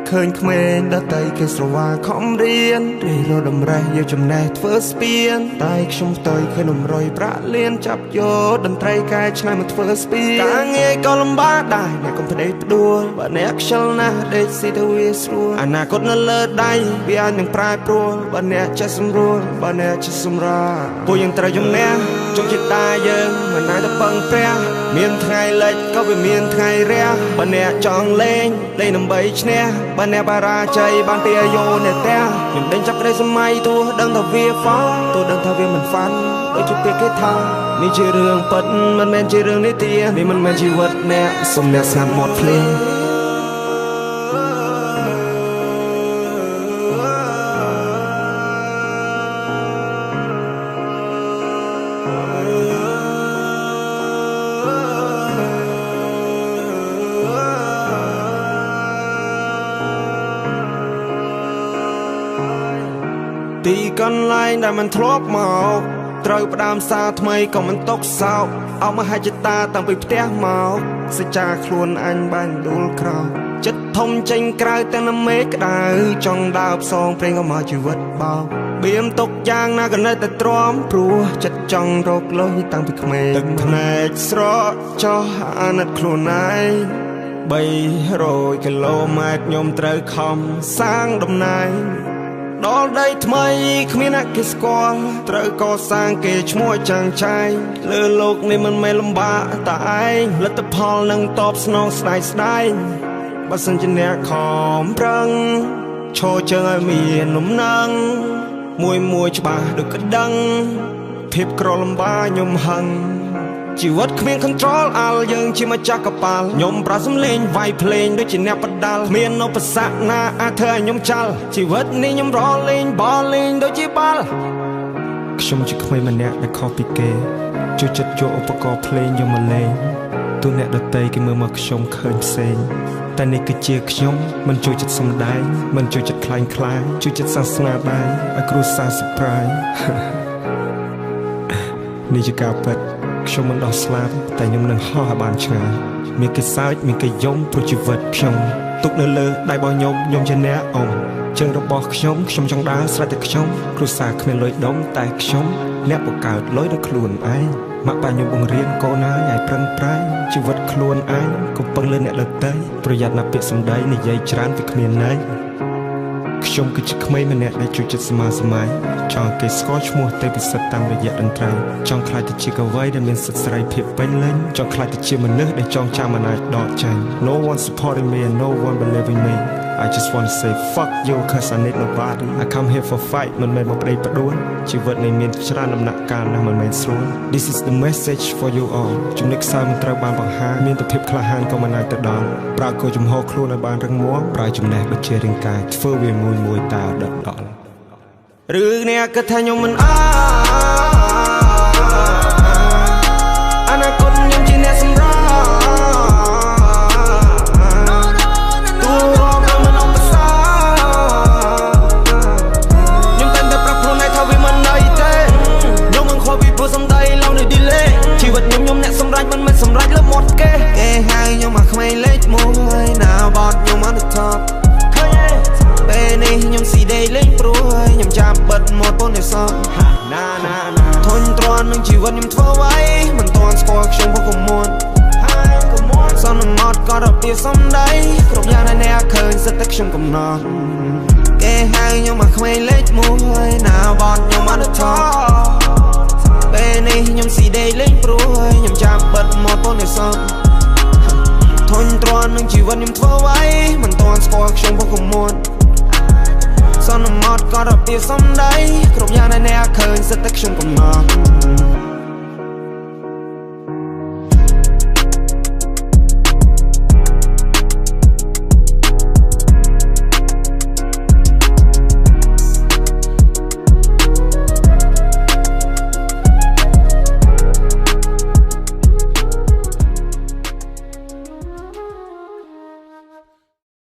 ឃើញក្មេងដតីគេស្រវាខំរៀនរិះរតម្រេះយកចំណេះធ្វើស្ពានតែខ្ញុំផ្ទុយឃើញនំរយប្រាក់លៀនចាប់យកតន្ត្រីកែច្នៃមកធ្វើស្ពានការងារក៏លំបាកដែរអ្នកកុំផ្ដេសផ្ដួលបើអ្នកខ្ជិលណាស់ដេកស៊ីទៅវាស្រួលអនាគតនៅលើដៃវាអាចនឹងប្រែប្រួលបើអ្នកចេះសម្រួលបើអ្នកចេះសម្រាលពួកយើងត្រូវជំនះជោគជតាយើងមិនអាចទៅពឹងព្រះមានថ្ងៃលិចក៏វាមានថ្ងៃរះបើអ្នកចង់លេងលេងដើម្បីឈ្នះបើអ្នកបារាជ័យបានពីអាយុអ្នកផ្ទះខ្ញុំដេញចាប់ក្តីសម័យទោះដឹងថាវាហ្វាទោះដឹងថាវាមិនហ្វាន់ដូចជាពាក្យគេថានេះជារឿងពិតមិនមែនជារឿងនិទាននេះមិនមែនជីវិតអ្នកសុំអ្នកស្ងាត់មាត់ភ្លេងទីកន្លែងដែលមិនធ្លាប់មកត្រូវផ្ដើមសារថ្មីក៏មិនຕົកសោកអោមហិច្ឆតាតាំងពីផ្ទះមកសច្ចាខ្លួនអញបានដួលក្រោកចិត្តធំចេញក្រៅទាំងនៅមេឃក្តៅចង់ដើរផ្សងព្រេងក៏មកជីវិតបោកបៀមຕົកយ៉ាងណាក៏នៅតែទ្រាំព្រោះចិត្តចង់រកលុយតាំងពីក្មេងទឹកភ្នែកស្រក់ចោះអាណិតខ្លួនឯង300គីឡូម៉ែត្រខ្ញុំត្រូវខំសាងដំណែងដល់ដីថ្មីគ្មានអ្នកគេស្គាល់ត្រូវកសាងគេឈ្មោះចាំងចែងលើលោកនេះមិនមែនលំបាកតែឯងលទ្ធផលនឹងតបស្នងស្ដាយស្ដាយបើសិនជាអ្នកខំប្រឹងឈរជើងឲ្យមានលំនឹងមួយមួយច្បាស់ដូចក្តឹងភាពក្រលំបាកខ្ញុំហឹងជីវិតគ្មាន control អាល់យើងជាម្ចាស់កប៉ាល់ខ្ញុំប្រាសំលេងវាយភ្លេងដូចជាអ្នកបដាល់គ្មានឧបសគ្គណាអាចធ្វើឲ្យខ្ញុំចាល់ជីវិតនេះខ្ញុំរលេងបលេងដូចជាបាល់ខ្ញុំជាក្មេងម្នាក់ដែលខុសពីគេចូលចិត្តយកឧបករណ៍ភ្លេងយកមកលេងទោះអ្នកដទៃគេមើលមកខ្ញុំឃើញផ្សេងតែនេះគឺជាខ្ញុំមិនចូលចិត្តសម្ដែងមិនចូលចិត្តខ្លែងខ្លាយចូលចិត្តសាសនាដែរឲ្យគ្រួសារ surprise នេះជាការពិតខ្ញុំមិនដោះស្លាប់តែខ្ញុំនឹងហោះឲ្យបានឆ្ងាយមានគេសើចមានគេយំព្រោះជីវិតខ្ញុំទុកនៅលើដៃរបស់ខ្ញុំខ្ញុំជាអ្នកអ៊ំជើងរបស់ខ្ញុំខ្ញុំចង់ដើរស្រេចតែខ្ញុំគ្រួសារគ្មានលុយដុំតែខ្ញុំអ្នកបង្កើតលុយដល់ខ្លួនឯងម៉ាក់ប៉ាខ្ញុំបង្រៀនកូនឲ្យប្រឹងប្រែងជីវិតខ្លួនឯងកុំពឹងលើអ្នកដទៃប្រយ័ត្នណាពាក្យសម្ដីនិយាយច្រើនវាគ្មានន័យខ្ញុំគឺជាក្មេងម្នាក់ដែលចូលចិត្តសមាសម័យចង់គេស្គាល់ឈ្មោះទេពិសិដ្ឋតាមរយៈតន្ត្រីចង់ក្លាយទៅជាកវីដែលមានសិទ្ធិសេរីភាពពេញលេញចង់ក្លាយទៅជាមនុស្សដែលចងចាំមិនអាចដកចេញ No one supporting me and no one believing me I just want to say fuck you cause I need nobody I come here for fight មិនមែនមកប្តីផ្ដួលជីវិតនេះមានច្រើនដំណាក់កាលណាស់មិនមែនស្រួល This is the message for you all ចំណុចខ្សោយមិនត្រូវបានបង្ហាញមានតែភាពក្លាហានក៏មិនអាចទៅដល់ប្រើគោលជំហរខ្លួនឲ្យបានរឹងមាំប្រើចំណេះបញ្ជារាងកាយធ្វើវាមួយមួយតើដិតដល់ឬអ្នកគិតថាខ្ញុំមិនអនាគតខ្ញុំជាអ្នកសម្រាប់ទូរងមិនឧបសគ្គខ្ញុំតែតែប្រាប់ខ្លួនឯងថាវាមិនន័យទេខ្ញុំមិនខ្វល់ពីព្រោះសំដីឡងនៅ delay ជីវិតខ្ញុំខ្ញុំអ្នកសម្រេចមិនមែនសម្រេចលើមាត់គេគេហៅខ្ញុំមកក្មេងលេខមួយណាបត់ខ្ញុំ on the top ពេលនេះខ្ញុំស៊ីដេកលេងព្រោះខ្ញុំចាប់បិទមាត់ពូនឲ្យសោះណាណាណាធុញទ្រាន់នឹងជីវិតខ្ញុំធ្វើអ្វីមិនទាន់ស្គាល់ខ្ញុំផងកុំមួនសន្មត់ក៏របៀបសំដីគ្រប់យ៉ាងដែលអ្នកឃើញសិតតែខ្ញុំកំណត់គេហៅខ្ញុំមកក្មេងលេខមួយណាបត់ខ្ញុំ on the top ពេលនេះខ្ញុំស៊ីដេកលេងព្រោះខ្ញុំចាប់បិទមាត់ពូនឲ្យសោះធុញទ្រាន់នឹងជីវិតខ្ញុំធ្វើអ្វីមិនទាន់ស្គាល់ខ្ញុំផងកុំមួនសន្មត់ក៏របៀបសំដីគ្រប់យ៉ាងដែលអ្នកឃើញសិតតែខ្ញុំកំណត់